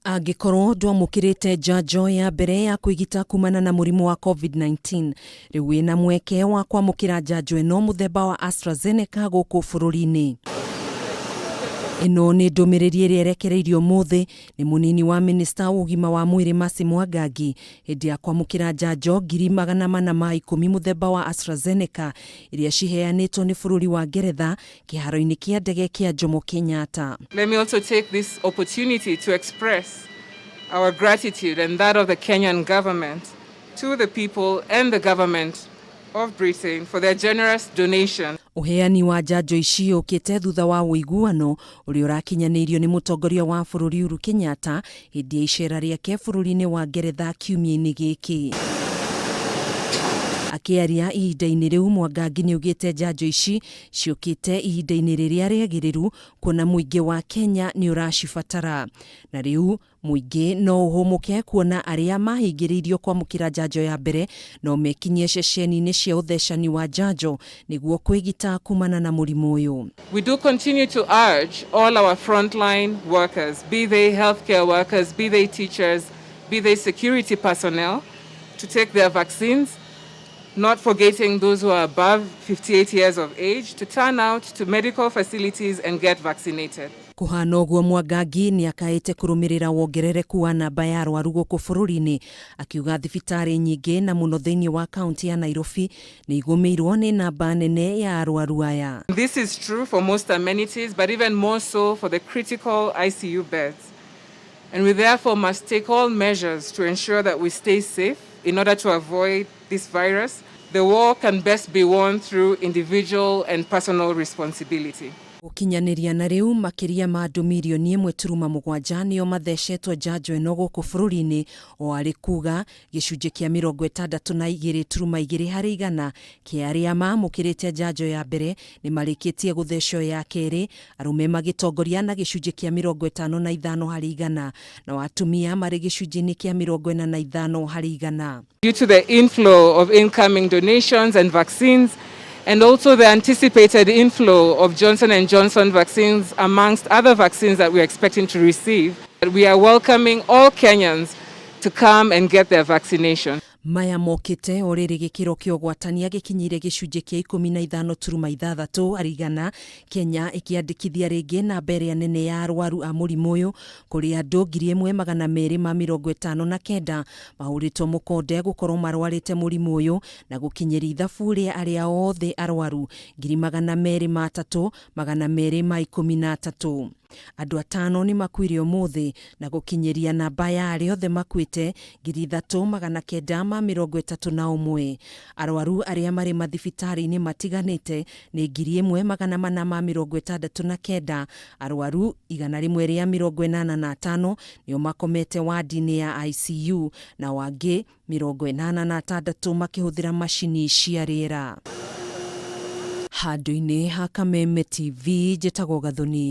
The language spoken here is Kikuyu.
Angĩkorwo ndwamũkĩrĩte njanjo ya mbere ya kwĩgita kumana na mũrimũ wa COVID-19, rĩu wĩna mweke wa kwamũkĩra njanjo ĩno mũthemba wa AstraZeneca gũkũ bũrũri-inĩ. Ĩno nĩ ndũmĩrĩri ĩrĩa ĩrekereirio ũmũthĩ nĩ mũnini wa minista wa ũgima wa mwĩrĩ Mercy Mwangangi hĩndĩ ya kwamũkĩra njanjo 410,000 mũthemba wa AstraZeneca iria ciheanĩtwo nĩ bũrũri wa Ngeretha kĩharo-inĩ kĩa ndege kĩa Jomo Kenyatta. Let me also take this opportunity to express our gratitude and that of the Kenyan government to the people and the government of Britain for their generous donation. Ũheani wa njanjo ici ũkĩte thutha wa ũiguano ũrĩa ũrakinyanĩirio nĩ mũtongoria wa bũrũri Uhuru Kenyatta hĩndĩ ya icera rĩake bũrũri-inĩ wa Ngeretha kiumia-inĩ gĩkĩ. Akĩaria ihinda-inĩ rĩu, Mwangangi nĩaugĩte njanjo ici ciũkĩte ihinda-inĩ rĩrĩa rĩagĩrĩru kuona mũingĩ wa Kenya nĩ ũracibatara. Na rĩu mũingĩ no ũhũmũke kuona arĩa mahingĩrĩirio kwamũkĩra njanjo ya mbere no mekinyie ceceni-inĩ cia ũthecani wa njanjo nĩguo kwĩgita kumana na mũrimũ ũyũ. We do continue to urge all our frontline workers, be they healthcare workers, be they teachers, be they security personnel, to take their vaccines, not forgetting those who are above 58 years of age, to turn out to medical facilities and get vaccinated. Kũhana ũguo, Mwangangi nĩ akaĩte kũrũmĩrĩra wongerereku wa namba ya arwaru gũkũ bũrũri-inĩ, akiuga thibitarĩ nyingĩ na mũno thĩinĩ wa kaunti ya Nairobi nĩ igũmĩirwo nĩ namba nene ya arwaru aya. This is true for most amenities, but even more so for the critical ICU beds. And we therefore must take all measures to ensure that we stay safe in order to avoid this virus. The war can best be won through individual and personal responsibility. Gũkinyanĩria na rĩu, makĩria ma andũ 1.7 mirioni nĩo mathecetwo njanjo ĩno gũkũ bũrũri-inĩ, o arĩ kuga gĩcunjĩ kĩa 62.2% kĩa arĩa maamũkĩrĩte njanjo ya mbere nĩ marĩkĩtie gũthecwo ya kerĩ, arũme magĩtongoria na gĩcunjĩ kĩa 55%, nao atumia marĩ gĩcunjĩ-inĩ kĩa 45%. Due to the inflow of incoming donations and vaccines, and also the anticipated inflow of Johnson & Johnson vaccines, amongst other vaccines that we are expecting to receive, we are welcoming all Kenyans to come and get their vaccination. Maya mokĩte o rĩrĩ gĩkĩro kĩa ũgwatania gĩkinyĩire gĩcunjĩ kĩa 15.6%, Kenya ĩkĩandĩkithia rĩngĩ namba ĩrĩa nene ya arwaru a mũrimũ ũyũ, kũrĩ andũ 1259 mahũrĩtwo mũkonde gũkorwo marwarĩte mũrimũ ũyũ, na gũkinyĩria ithabu rĩa arĩa othe arwaru 203,213. Andũ atano nĩ makuire ũmũthĩ na gũkinyĩria namba ya arĩa othe makuĩte 3931. Arwaru arĩa marĩ mathibitarĩ-inĩ matiganĩte nĩ 1469. Arwaru 185 nĩo makomete wadi-inĩ ya ICU, nao angĩ 86 makĩhũthĩra macini cia rĩera. Handũ-inĩ ha Kameme TV, njĩtagwo Gathoni.